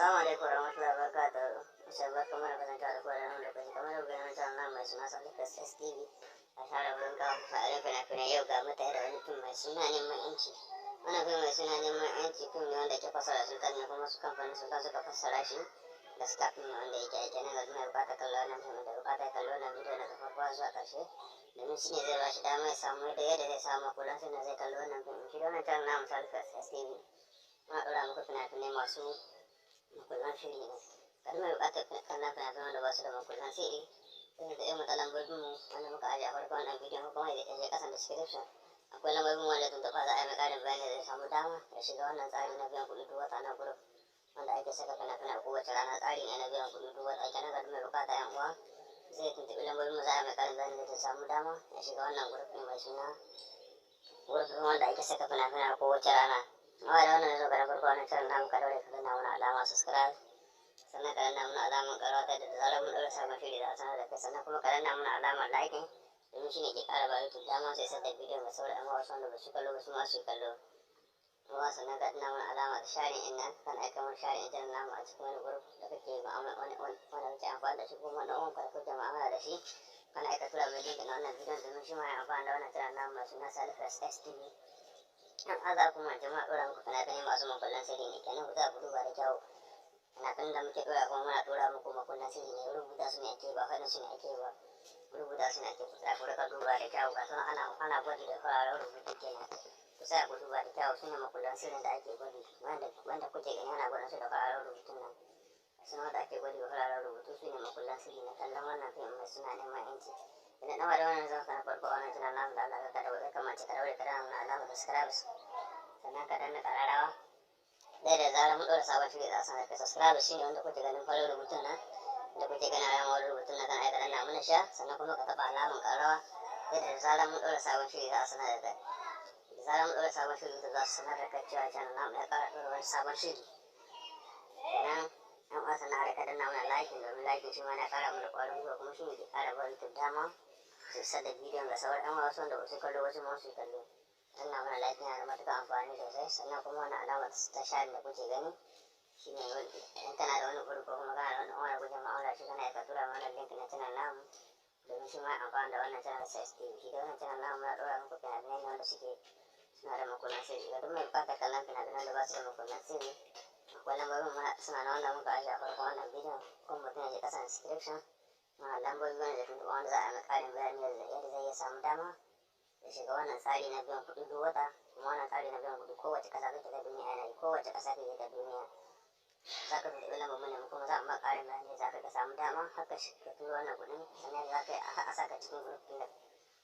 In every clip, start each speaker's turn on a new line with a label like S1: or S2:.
S1: Assalamu alaikum warahmatullahi wabarakatuh. Insha Allah kamar kasancewa da kowa da wannan lokaci, kamar yau ganin channel namu mai suna Salihu STV a share wurin kawo fa'alin fina-finai. Yau ga mutane da wani fim mai suna Neman Yanci. Wannan fim mai suna Neman Yanci fim ne wanda ke fassara Sultan ne, kuma su kamfanin Sultan suka fassara shi. Gaskiya fim ne wanda yake aiki nan ga mai bukatar kallo wannan fim da bukatar kallo wannan bidiyo daga farko zuwa ƙarshe, domin shi ne zai ba shi dama ya samu yadda zai samu kuɗin sai zai kallo wannan fim. Shi da wannan channel namu Salihu STV muna ɗora muku fina-finai masu makullan shiri ne. Kada mai buƙatar kallon fina-finai wanda ba su da makullan sirri, sai da mu ta lambobin mu wanda muka ajiye a farkon wannan bidiyon, ko kuma ya je ƙasan description, akwai lambobin wanda tuntuɓa za a yi mai ƙarin bayani, zai samu dama ya shiga wannan tsari na biyan kuɗi duk wata na group wanda ake saka fina-finai a kowace rana. Tsari ne na biyan kuɗi duk wata kenan. Ga mai buƙata, yan uwa, zai tuntuɓi lambobin mu, za a yi mai ƙarin bayani, zai samu dama ya shiga wannan group ɗin mai suna group ɗin wanda ake saka fina-finai a kowace rana. Amma da wannan zo ga farko wannan channel namu, ka daure ka danna mana alama subscribe, sannan ka danna mana alamar ƙararrawa ta da zarar mun ɗaura sabon shiri za a sanar da kai, sannan kuma ka danna mana alamar like, domin shi ne ke ƙara ba YouTube dama sai isar da bidiyon ga sauran 'yan wasu wanda ba su kallo ba su ma su kallo. Kuma sannan ka danna mana alama ta sharing ɗin nan, kana aika mana sharing ɗin channel namu a cikin wani group da kake mu'amala, wani wanda kake amfani da shi, ko kuma ɗan uwanka da kuke mu'amala da shi, kana aika tura mai link na wannan bidiyon domin shi ma ya amfani da wannan channel namu mai suna Salihu STV. In aza kuma jama'a, ɗora muku fina-finai masu makullan sirri ne. Kenan ku za ku duba da kyau fina-finan da muke ɗora, kuma muna ɗora muku makullan sirri ne, rubuta su ne ake ba, faɗin su ne ake ba, rubuta su ne ake. Ku tsaya ku rika duba da kyau, ga sun ana gwaji da fararen rubutu kenan. Ku tsaya ku duba da kyau, su ne makullan sirrin da ake gwaji, wanda kuke gani ana gwada su da fararen rubutun nan. Sun wanda ake gwadi da fararen rubutu su ne makullan sirri na kallon wannan fim mai suna Neman Yanci. Idan ɗan da wannan zan na farko a wannan channel namu, da Allah ka daure ka mance, ka daure ka danna mana alamar subscribe, sannan ka danna ƙararrawa ɗaya, da zarar mun ɗora sabon shiri za a sanar da. Subscribe shine wanda kuke ganin farin rubutun nan da kuke ganin alamar rubutun nan, kana aika danna mana sha, sannan kuma ka taɓa alamar ƙararrawa yadda da zarar mun ɗora sabon shiri za a sanar da kai. Da zarar mun ɗora sabon shiri za su sanar da kai cewa channel namu ya ƙara ɗora wani sabon shiri. Kenan yan uwa, sannan a rika danna mana like, domin like shi ma na ƙara mana ƙwarin gwiwa, kuma shi ne ke ƙara ba YouTube dama su isar da bidiyon ga sauran yan wasu wanda ba su kallo, wasu ma su kallo. Danna mana like yana da matuƙar amfani sosai. Sannan kuma wannan alama ta share da kuke gani shine in kana da wani group ko kuma kana da wani wanda kuke mu'amala shi, kana ka tura mana link na channel namu domin shi ma amfani da wannan channel STV. Shi da wannan channel namu na ɗora muku fina-finai ne wanda suke suna da makullan sirri. Ga duk mai buƙatar kallon fina-finan da ba su da makullan sirri, akwai lambobin muna suna na wanda muka ajiye a farkon wannan bidiyon, ko mutum ya je ƙasan description, muna lambobi wanda zai tuntuɓa, wanda za a yi ƙarin bayani yadda zai iya samu dama ya shiga wannan tsari na biyan kuɗi duk wata. Kuma wannan tsari na biyan kuɗi, kowace ƙasa kake ta duniya yana yi, kowace ƙasa kake ta duniya za ka tuntuɓi lambar mu ne, kuma za a ma ƙarin bayani, za ka samu dama har ka turo wannan kuɗin, sannan za ka a saka cikin group ɗin da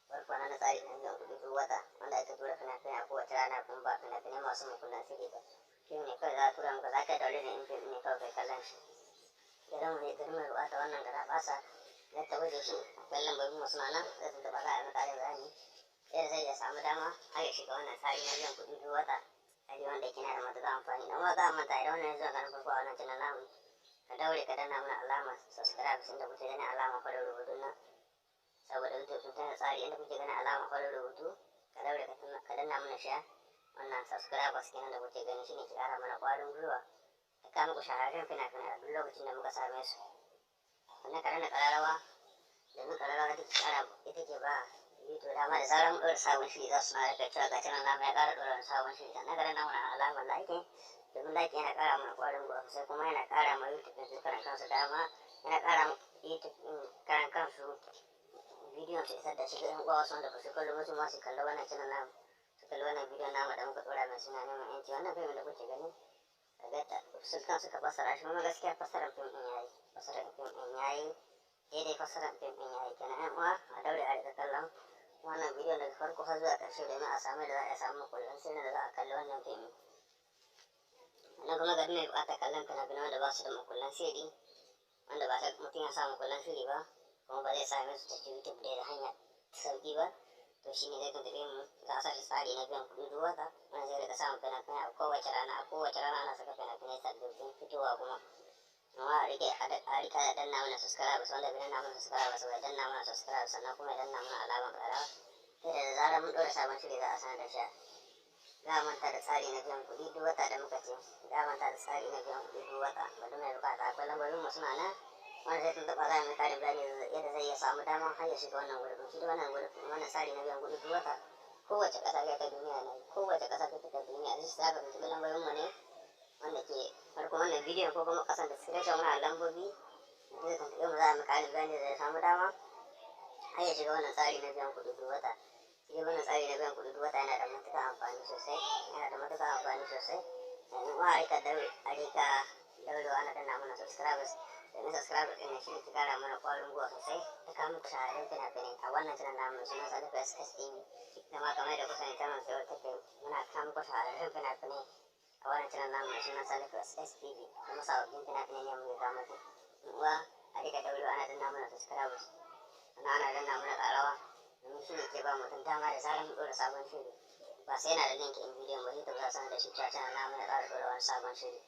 S1: farko na tsari na biyan kuɗi duk wata wanda ake tura fina-finai a kowace rana, kuma ba fina-finai masu makullan sirri ba. Fim ne kawai za a tura maka, za ka yi downloading ɗin fim ne kawai kai kallon shi. Idan mai garin mai buƙatar wannan garaɓasa na ta waje shi, akwai lambobin mu suna nan, zai tuntuɓa, za a yi mai ƙarin bayani yadda zai iya samu dama har ya shiga wannan tsari na biyan kuɗi duk wata, tsari wanda yake na da matuƙar amfani. Don ba za a manta, idan wannan ya zuwa ganin farko a wannan channel namu, ka daure ka danna mana alamar subscribe inda kuke ganin alamar farin rubutun nan, saboda YouTube sun canza tsari. Inda kuke ganin alamar farin rubutu, ka daure ka danna mana share. Wannan subscribers kenan da kuke gani shine ke ƙara mana ƙwarin gwiwa da kawo muku shahararrun fina-finai a duk lokacin da muka same su. Sannan ka danna ƙararrawa, domin ƙararrawa ita ke ƙara, ita ke ba YouTube dama da zarar mun ɗora sabon shiri za su sanar da cewa ga channel namu ya ƙara ɗora wani sabon shiri. Sannan ka danna mana alamar like, domin like yana ƙara mana ƙwarin gwiwa sosai, kuma yana ƙara ma YouTube ɗin su karan kansu dama, yana ƙara ma YouTube ɗin karan kansu bidiyon su isar da shi ga 'yan uwa wasu wanda ba su kallo, wasu ma su kalli wannan channel namu, su kalli wannan bidiyon namu da muka ɗora mai suna Neman Yanci. Wannan fim da kuke gani, kaga Sultan suka fassara shi, kuma gaskiya fassarar fim ɗin yayi, fassarar fim ɗin yayi daidai, fassarar fim ɗin yayi. Kenan 'yan uwa, a daure a riƙa kallon wannan bidiyon daga farko har zuwa ƙarshe domin a samu da za a samu makullan sirrin da za a kalli wannan fim. Sannan kuma ga mai buƙatar kallon fina-finai wanda ba su da makullan sirri, wanda ba sai mutum ya sa makullan sirri ba, kuma ba zai same su ta YouTube da hanyar sauƙi ba, to shi ne zai tuntuɓe mu, za a sa shi tsari na biyan kuɗi duk wata wanda zai riƙa samun fina-finai a kowace rana. A kowace rana ana saka fina-finai sababbin fitowa. Kuma amma a riƙa danna mana subscribe. Wanda bai danna mana subscribe ba, saboda danna mana subscribe, sannan kuma ya danna mana alamar ƙararrawa, sai da zarar mun ɗora sabon shiri za a sanar da shi. Za a manta da tsari na biyan kuɗi duk wata da muka ce za a manta da tsari na biyan kuɗi duk wata ba. Duk mai bukata, akwai lambobin mu suna nan wanda zai tuntuɓa, za a mai ƙarin bayani yadda zai iya samu dama har ya shiga wannan gurbin. Shi da wannan gurbin, wannan tsari na biyan kuɗi duk wata, kowace ƙasa kai ta duniya ne, kowace ƙasa kai ta duniya. Zai za ka tuntuɓi lambobin mu ne wanda ke farkon wannan bidiyon ko kuma ƙasan description, muna lambobi. Zai tuntuɓe mu, za a mai ƙarin bayani zai samu dama har ya shiga wannan tsari na biyan kuɗi duk wata. Shi wannan tsari na biyan kuɗi duk wata yana da matuƙar amfani sosai, yana da matuƙar amfani sosai. Domin wa a rika daure, a rika daurewa ana danna mana subscribers, domin subscribers ɗin shi ne ke ƙara mana ƙwarin gwiwa sosai ta kawo muku shahararrun fina-finai a wannan channel namu mai suna Salifu SSTV. Da ma kamar yadda kuka sani, channel ce wadda take muna kawo muku shahararrun fina-finai a wannan channel namu mai suna Salifu SSTV, kuma sababbin fina-finai ne muke kawo muku. Uwa, a rika daurewa ana danna mana subscribers, sannan ana danna mana ƙararrawa, domin shi ne ke ba mutum dama da zarar mun ɗora sabon shiri, ba sai yana da link in bidiyon ba, YouTube za su sanar da shi cewa channel namu ya ƙara ɗora wani sabon shiri.